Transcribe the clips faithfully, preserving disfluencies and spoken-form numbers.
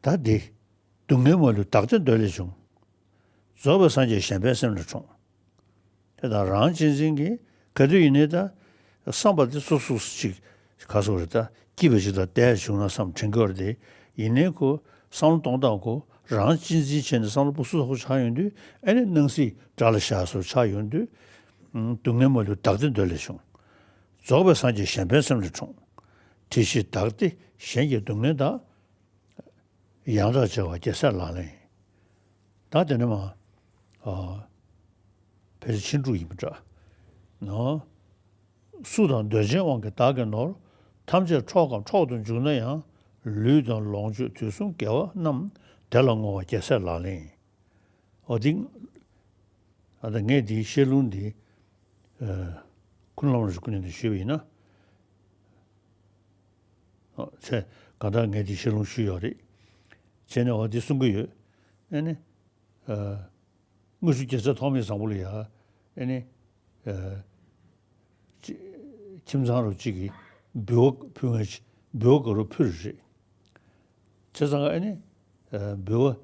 ད་འདི། སྡུག་བསྔལ་མ་ལུས་བདག་བདེ་འདོད་ལས་བྱུང་། རྫོགས་པའི་སངས་རྒྱས་གཞན་ཕན་སེམས་ལས་འཁྲུངས། དེ་དང་རང་གཅེས་འཛིན་གྱི་ག་དུས་ཡིན་ནའི་ད། བསམ་པ་དེ་སོ་སོ་ཅིག་ག་སོགས་རེད་ད། སྐྱིད་པ་ཅིག་ལ་བསྡད་བྱུང་ན་བསམ་དྲན་གྱི་ཡོད་རེད་དེ། ཡིན་ནའི་ཁོ་བསམ་བློ་གཏོང་སྟངས་ཁོ་རང་གཅེས་འཛིན་བྱས་ནས་བསམ་བློ་སྤུ་སུ་ལྷག་པོ་ཆགས་ཡོང་དུས་ཨ་ནི་སྣང་སྲིད་དགྲ་ལ་བཞག་སོགས་ཆགས་ཡོང་དུས། སྡུག་བསྔལ་མ་ལུས་བདག་བདེ་འདོད་ལས་བྱུང་། རྫོགས་པའི་སངས་རྒྱས་གཞན་ཕན་སེམས་ལས་འཁྲུངས། དེ་ཕྱིར་བདག་བདེ་གཞན་གྱི་སྡུག་བསྔལ་དག། ཡང་དག་བྱ་བ་རྒྱལ་སྲས་ལག་ལེན་ཡིན། ད་དེ་ནས་མ། ཨ། ཕལ་ཆེར་ཕྱིན་དྲུག་ཡིན་པ་འདྲ། ནོ། སུ་དང་འདོད་ཆེན་དབང་གིས་བདག་གི་ནོར། ཐམས་ཅད་འཕྲོག་གམ་འཕྲོག་ཏུ་འཇུག་ན་ཡང་། ལུས་དང་ལོངས་སྤྱོད་དུས་གསུམ་དགེ་བ་རྣམས། དེ་ལ་བསྔོ་བ་རྒྱལ་སྲས་ལག་ལེན་ཡིན། འོ་དེ། ཨ་ད་ངས་འདིའི་བཤད་ལུང་འདི། ཨ། ཀུན་སློང་རུ་ཀུན་ནས་འདི་ཞུས་པ་ཡིན་ན། ཨ། ཚེ་གང་ལྟར་ངས་འདི་བཤད་ལུང་ཞུས་ཡོད་རེད། བྱས་ནས་འོ་འདི་གསུང་གི་ཡོད། ཨ་ནི། ཨ། དངུལ་ཆུ་རྒྱལ་སྲས་ཐོགས་མེད་བཟང་པོ་ལ་ཡ། ཨ་ནི། ཨ། ཅི། ཁྱིམ་ཚང་རུ་གཅིག་གིས་འབུལ་བ་ཕུལ་མཁན་ཅིག་འབུལ་བ་དགའ་རུ་ཕུལ་རེད། བྱས་ཙང་ཨ་ནི། ཨ། འབུལ་བ།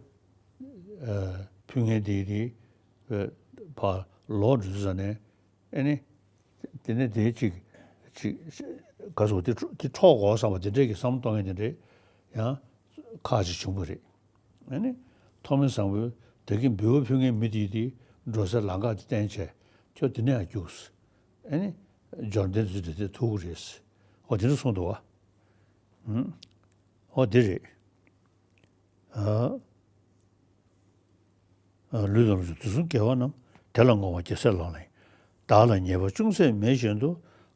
ཨ། ཕུལ་མཁན་དེ་དེ། ཨ། ཕར་ལོག་འགྲོ་དུས་ཙ་ནས། ཨ་ནི། དེ་ནས་དེ་གཅིག་གཅིག་ག་ཟེར་དེ་འཕྲོ་དེ་འཕྲོག་དགོས་བསམ་པ་དེ་འདྲས་ཀྱི་བསམ་བློ་གཏོང་མཁན་དེ་འདྲས་ཡང་ཁག་ཅིག་བྱུང་བ་རེད། ཨ་ནི། ཐོགས་མེད་བཟང་པོས་དེ་གི་འབུལ་བ་ཕུལ་མཁན་མི་དེ་དེ་འགྲོ་སའི་ལམ་ཁ་དེ་བསྟན་བྱས། ཁྱོད་དེ་ནས་ཡང་རྒྱུགས། ཨ་ནི། འབྱོར་ལྡན་ཚོས་དེ་དེ་ཐུག་གི་རེད། འོ་དེ་འདྲ་གསུངས་འདུག་བ། ཧུམ། འོ་དེ་རེད། ཨ། ཨ། ལུས་དང་ལོངས་སྤྱོད་དུས་གསུམ་དགེ་བ་རྣམས། དེ་ལ་བསྔོ་བ་རྒྱལ་སྲས་ལག་ལེན་ཡིན། བདག་ལ་ཉེས་པ་ཅུང་ཟད་མེད་བཞིན་དུ།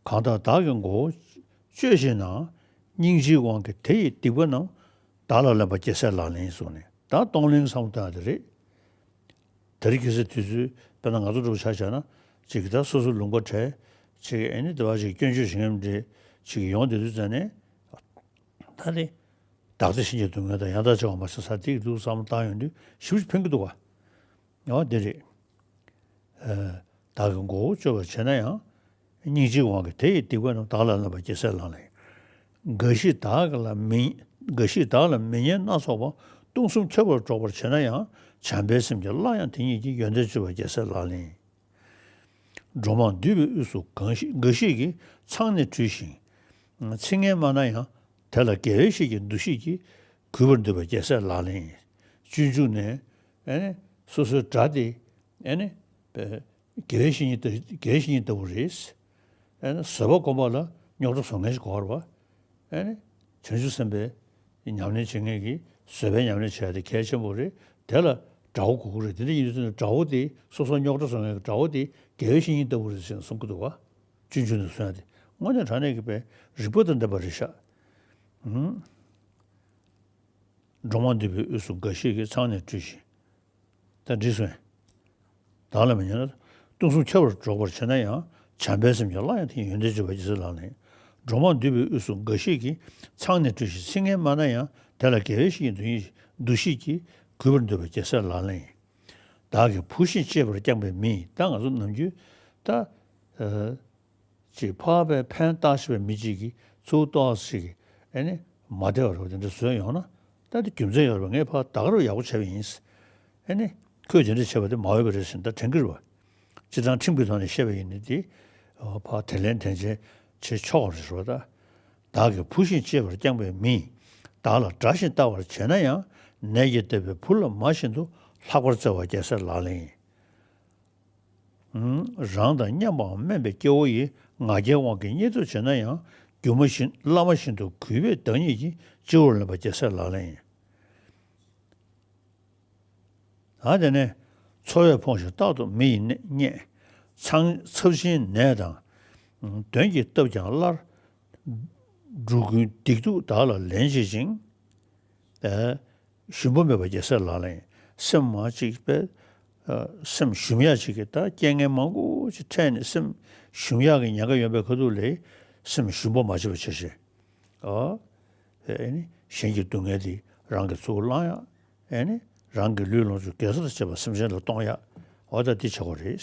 གང་དག་བདག་གི་མགོ་བོ་གཅོད་བཞིན་ནའང་། སྙིང་རྗེའི་དབང་གིས་དེ་ཡི་སྡིག་པ་རྣམས། བདག་ལ་ལེན་པ་རྒྱལ་སྲས་ལག་ལེན་ཡིན་གསུངས་ནས། ད་གཏོང་ལེན་བསམ་བློ་བཏང་ཡ་དེ་རེད། དེ་རིང་ཁ་སང་དུས་ཚོད་དཔེར་ན་ང་ཚོ་འདྲ་བོ་ཆ་བཞག་ན་ཅིག་ད་སོ་སོ་ལུང་པ་བྲལ་ཅིག་ཨ་ནི་དེ་བ་ཅིག་སྐྱོན་བརྗོད་བྱེད་མཁན་འདྲ་ཅིག་ཡོང་བསྡད་དུས་ཙ་ནས། ད་ནི། བདག་བདེ་གཞན་གྱི་སྡུག་བསྔལ་དང་ཡང་དག་བྱ་བ་མ་བྱས་ས་དེ་ཡི་འདུག་བསམ་བློ་བཏང་ཡོང་དུས་ཞེ་པོ་ཅིག་ཕན་གྱི་འདུག་བ། འོ་དེ་རེད། ཨ། བདག་གི་མགོ་བོ་གཅོད་པར་བྱེད་ན་ཡང་། སྙིང་རྗེའི་དབང་གིས་དེ་ཡི་སྡིག་པ་རྣམས། བདག་ལ་ལེན་པ་རྒྱལ་སྲས་ལག་ལེན་ཡིན། འགའ་ཞིག་བདག་ལ་མི། འགའ་ཞིག་བདག་ལ་མི་སྙན་སྣ་ཚོགས་པ། སྟོང་གསུམ་ཁྱབ་པར་སྒྲོག་པར་བྱེད་ན་ཡང་། བྱམས་པའི་སེམས་ཀྱིས་སླར་ཡང་དེ་ཉིད་ཀྱི། ཡོན་ཏན་སྤྱོད་པ་རྒྱལ་སྲས་ལག་ལེན་ཡིན། འགྲོ་མང་འདུས་པའི་དབུས་སུ་འགའ་ཞིག་འགའ་ཞིག་གིས་མཚང་ནས་བྲུས་ཤིང་། ཚིག་ངན་སྨྲ་ན་ཡང་། དེ་ལ་དགེ་བའི་བཤེས་ཀྱི་འདུ་ཤེས་ཀྱིས། གུས་པར་འདུད་པ་རྒྱལ་སྲས་ལག་ལེན་ཡིན། སྤྱོད་འཇུག་ནས། ཨ་ནི། སོ་སོའི་དགྲ་དེ། ཨ་ནི། དགེ་བའི་བཤེས་གཉེན་ལྟ། དགེ་བའི་བཤེས་གཉེན་ལྟ་བུ་རེད། ཨ་ནི་བཟོད་པ་སྒོམ་པ་ལ་རྙོག་དྲ་བཟོ་མཁན་ཞིག་དགོས་རེད་བ། ཨ་ནི་བྱང་ཆུབ་སེམས་དཔའི་ཉམས་ལེན་བྱེད་མཁན་གྱི་བཟོད་པའི་ཉམས་ལེན་བྱེད་ཡ་དེ་གལ་ཆེན་པོ་རེད། དེ་ལ་དགྲ་བོ་དགོས་ཀྱི་རེད། དེ་འདྲ་ཡིན་དུས་དགྲ་བོ་དེ་སོ་སོ་རྙོག་དྲ་བཟོ་མཁན་གྱི་དགྲ་བོ་དེ་དགེ་བའི་བཤེས་གཉེན་ལྟ་བུ་རེད་ཟེར་ནས་གསུང་གི་འདུག་བ། སྤྱོད་འཇུག་ནས་གསུང་ཡ་དེ་དངོས་གནས་དྲང་གནས་ཀྱི་དཔེ་རིག་པ་དང་ལྡན་པ་རེད་ཤག་ཨུམ། འགྲོ་མང་འདུས་པའི་དབུས་སུ་འགའ་ཞིག་གིས་མཚང་ནས་བྲུས་ཤིང་། ད་འགྲིག་སོང་། བདག་ལ་མི་སྙན་སྟོང་གསུམ་ཁྱབ་པར་སྒྲོག་པར་བྱེད་ན་ཡང་། བྱམས་པའི་སེམས་ཀྱིས་སླར་ཡང་དེ་ཡི། ཡོན་ཏན་སྤྱོད་པ་རྒྱལ་སྲས་ལག་ལེན་ཡིན། འགྲོ་མང་འདུས་པའི་དབུས་སུ་འགའ་ཞིག་གིས་མཚང་ནས་བྲུས་ཤིང་ཚིག་ངན་སྨྲ་ན་ཡང་། དེ་ལ་དགེ་བའི་བཤེས་ཀྱི་འདུ་ཤེས་ཀྱིས། གུས་པར་འདུད་པ་རྒྱལ་སྲས་ལག་ལེན་ཡིན། བདག་གིས་བུ་བཞིན་གཅེས་པར་བསྐྱངས་པའི་མི། ད་ང་ཚོ་ནམ་རྒྱུན་ད། ཨ། ཅིག་ཕ་བས་ཕན་བཏགས་ཤེས་པའི་མི་གཅིག་གིས་ཚུར་ཏོག་ཙམ་ཞིག་ཨ་ནི་མ་བདེ་བ་རེད་པ་དེ་འདྲ་བཟོས་ཡོང་ན། ད་དེ་རྒྱུ་མཚན་ཡོད་རེད་པ། ངས་ཕ་ད་ག་རུ་ཡག་པོ་བྱས་པ་ཡིན། ཨ་ནི་ཁོས་དེ་འདྲ་བྱས་པ་དེ་མ་འོས་པ་རེད་ཟེར་ད་དྲན་གྱི་རེད་པ། སྤྱིར་བཏང་ཁྲིམས་ཀྱི་ཐོག་ནས་བཤད་པ་ཡིན་ན་དེ་ཕ་དེ་ལན་དེ་འཇལ་བྱེད་ཆོག་པ་རེད་པ། ད་བདག་གིས་བུ་བཞིན་གཅེས་པར་བསྐྱངས་པའི་མི། བདག་ལ་དགྲ་བཞིན་ལྟ་བར་བྱེད་ན་ཡང་། ནད་ཀྱིས་བཏབ་པའི་བུ་ལ་མ་བཞིན་དུ། ལྷག་པར་བརྩེ་བ་རྒྱལ་སྲས་ལག་ལེན་ཡིན། རང་དང་མཉམ་པའམ་དམན་པའི་སྐྱེ་བོ་ཡི། ང་རྒྱལ་དབང་གིས་བརྙས་བཅོས་བྱེད་ན་ཡང་། སྒྱུ་མ་བཞིན་བླ་མ་བཞིན་དུ་གུས་པས་བདག་ཉིད་ཀྱི། སྤྱི་བོར་ལེན་པ་རྒྱལ་སྲས་ལག་ལེན་ཡིན། ཨ་དེ་ནས། འཚོ་བས་ཕོངས་ཤིང་རྟག་ཏུ་མི་ཡིས་བརྙས། ཚང་། ཚབས་ཆེན་ནད་དང་། གདོན་གྱིས་བཏབ་ཀྱང་སླར། འགྲོ་ཀུན་སྡིག་སྡུག་བདག་ལ་ལེན་བྱེད་ཅིང་། ཨ། ཞུམ་པ་མེད་པ་རྒྱལ་སྲས་ལག་ལེན་ཡིན། སེམས་མ་གཅིག་པའི། ཨ། སེམས་ཞུམ་ཡག་ཅིག་གི་ད་རྐྱེན་ངན་མང་པོ་ཅིག་འཕྲད་ནས་སེམས་ཞུམ་ཡག་གི་ཉེན་ཁ་ཡོད་པའི་ཁ་ཐུག་ལ་སེམས་ཞུམ་པ་མ་བྱེད་པ་བྱ་ཞིང་། ཨ། ཨེ་ནི་གཞན་གྱི་སྡུག་བསྔལ་དེ་རང་གིས་ཚུར་བླང་ཡག་ཨེ་ནི་རང་གི་ལུས་ལོངས་སྤྱོད་དགེ་རྩ་དང་བཅས་པ་སེམས་ཅན་ལ་གཏོང་ཡག་འོ་ད་འདི་བྱེད་དགོས་རེད།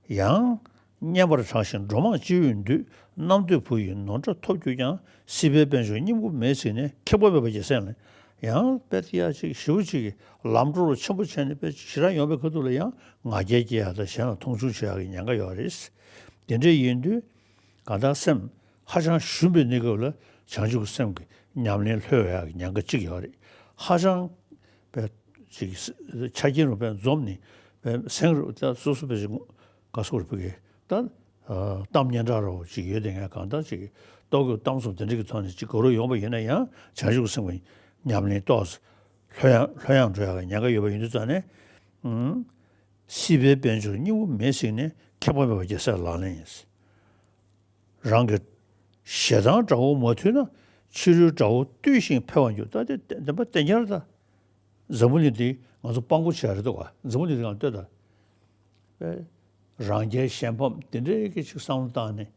ཡང་། སྙན་པར་བགྲངས་ཤིང་འགྲོ་མང་སྤྱི་བོས་འདུད། རྣམ་ཐོས་བུ་ཡི་ནོར་འདྲ་ཐོབ་གྱུར་ཀྱང་། སྲིད་པའི་དཔལ་འབྱོར་སྙིང་པོ་མེད་ཚིག་ནས། ཁེགས་པ་མེད་པ་རྒྱལ་སྲས་ལག་ལེན། ཡང་དཔེ་ཡ་ཅིག་ཞེ་པོ་ཅིག་ལམ་འགྲོ་རུ་ཆེན་པོ་བྱས་ནས་དཔེ་ཞེ་དྲག་ཡོང་བའི་ཁ་ཐུག་ལ་ཡང་ང་རྒྱལ་སྐྱེ་ཡག་དང་གཞན་ལ་མཐོང་ཆུང་བྱེད་ཡག་གི་ཉེན་ཁ་ཡོད་རེད། དེ་འདྲ་ཡིན་དུས་གང་ལྟར་སེམས་ཧ་ཅང་ཞུམ་པའི་གནས་སྐབས་ལ་བྱང་ཆུབ་ཀྱི་སེམས་ཀྱི་ཉམས་ལེན་ལྷོད་ཡག་གི་ཉེན་ཁ་གཅིག་ཡོད་རེད། ཧ་ཅང་དཔེ་ཅིག་ཆ་རྐྱེན་རུ་དཔེ་འཛོམས་ནས་དཔེ་སེང་རུ་ད་སོ་སོ་དཔེ་ཅིག་ག་སོགས་རུ་ཕུག་གི་ད། གཏམ་སྙན་གྲགས་རོ་ཅིག་ཡོད་དེ་ངས་གང་ལྟར་ཅིག་རྟོག་གེའི་གཏམ་སོགས་དེ་འདྲ་གི་ཐོག་ནས་ཅིག་གོ་རོ་ཡོང་པ་ཡིན་ན་ཡང་བྱང་ཆུབ་སེམས་ཀྱི་ཉམས་ལེན་ཏོག་ཙམ་ལྷོད་ཡངས་ལྷོད་ཡངས་འགྲོ་ཡག་གི་ཉེན་ཁ་ཡོད་པ་ཡིན་དུས་ཙང་ནས། སྲིད་པའི་དཔལ་འབྱོར་སྙིང་པོ་མེད་ཟིན་ནས་ཁེ་བ་མེད་པ་རྒྱལ་སྲས་ལག་ལེན་ཡིན། རང་གི་ཞེ་སྡང་དགྲ་བོ་མ་ཐུལ་ན། ཕྱི་རོལ་དགྲ་བོ་བཏུལ་ཞིང་འཕེལ་བར་འགྱུར། ད་དེ་བདེན་པ་བདེན་རྐྱང་རེད་ད། འཛམ་བུ་གླིང་འདི་ང་ཚོ་དཔང་པོ་བྱས་རེད་འདུག་ག་འཛམ་བུ་གླིང་འདི་ང་ལྟོས་དང་། རང་རྒྱལ་གཞན་ཕམ་དེ་འདྲའི་གི་ཅིག་བསམ་བློ་བཏང་ནས་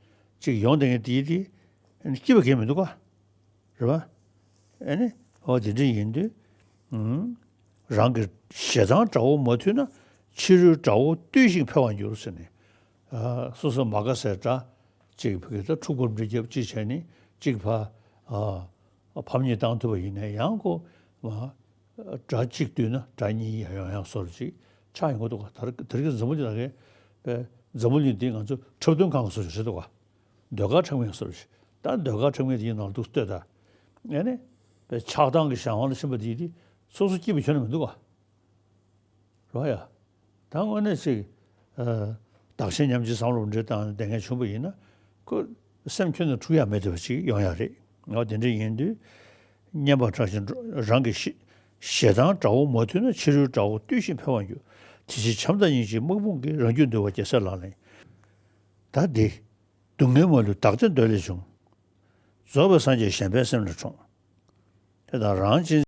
ཅིག་ཡོང་བསྡད་མཁན་དེ་དེ་སྐྱིད་པ་གང་མི་འདུག་ག་རེད་པ། ཨ་ནི་འོ་དེ་འདྲ་ཡིན་དུས། རང་གི་ཞེ་སྡང་དགྲ་བོ་མ་ཐུལ་ན། ཕྱི་རོལ་དགྲ་བོ་བཏུལ་ཞིང་འཕེལ་བར་འགྱུར་ཟེར་ནས། སོ་སོ་མ་དགའ་སའི་དགྲ་ཅིག་ཕ་གི་ད་འཁྲུག་པ་འདྲ་རྒྱབ་ཅིག་བྱས་ནས་ཅིག་ཕ། ཕམ་ཉེས་བཏང་ཐུབ་པ་ཡིན་ན་ཡང་ཁོ། དགྲ་གཅིག་བཏུལ་ན་དགྲ་གཉིས་ཡང་ཡང་ཡང་སོར་ཅིག་ཆགས་ཡོང་གི་འདུག་ག་དེ་རིང་གི་འཛམ་བུ་གླིང་ལ་གས་པའི་འཛམ་བུ་གླིང་འདི་ང་ཚོ་འཁྲབ་སྟོན་ཁང་གི་སོར་ཅིག་རེད་འདུག་ག་ཟློས་གར་འཁྲབ་མཁན་སོར་ཅིག་ད་ཟློས་གར་འཁྲབ་མཁན་དེ་ཡིན་ནང་འདུག་ལྟོས་ད། ཨེ་ནི། པའི་ཆགས་སྡང་གི་གཞན་དབང་ལ་ཕྱིན་པ་དེ་དེ་སོ་སོ་སྐྱིད་པ་ཁྱོན་ནས་མི་འདུག་ག་རོ་ཡ། ད་དངོས་གནས་ཅིག་བདག་གཞན་མཉམ་བརྗེའི་བསམ་བློ་འདྲེ་བཏང་ནས་བསྡད་མཁན་བྱུང་པ་ཡིན་ན། ཁོ་སེམས་ཁྱོན་ནས་འཁྲུག་ཡག་མེད་བསྡད་པ་ཅིག་ཡོང་ཡག་རེད། འོ་དེ་འདྲ་ཡིན་དུས། སྙན་པ་བསྒྲགས་ཤིང་འགྲོ་རང་གི་ཞི། ཞེ་སྡང་དགྲ་བོ་མ་ཐུལ་ན། ཕྱི་རོལ་དགྲ་བོ་བཏུལ་ཞིང་འཕེལ་བར་འགྱུར། དེ་ཕྱིར་བྱམས་དང་སྙིང་རྗེས་དམག་དཔུང་གིས། རང་རྒྱུད་འདུལ་བར་རྒྱལ་སྲས་ལག་ལེན། ད་འདི། སྡུག་བསྔལ་མ་ལུས་བདག་བདེ་འདོད་ལས་བྱུང་། རྫོགས་པའི་སངས་རྒྱས་གཞན་ཕན་སེམས་ལས་འཁྲུངས། དེ་དང་རང་གཅེས་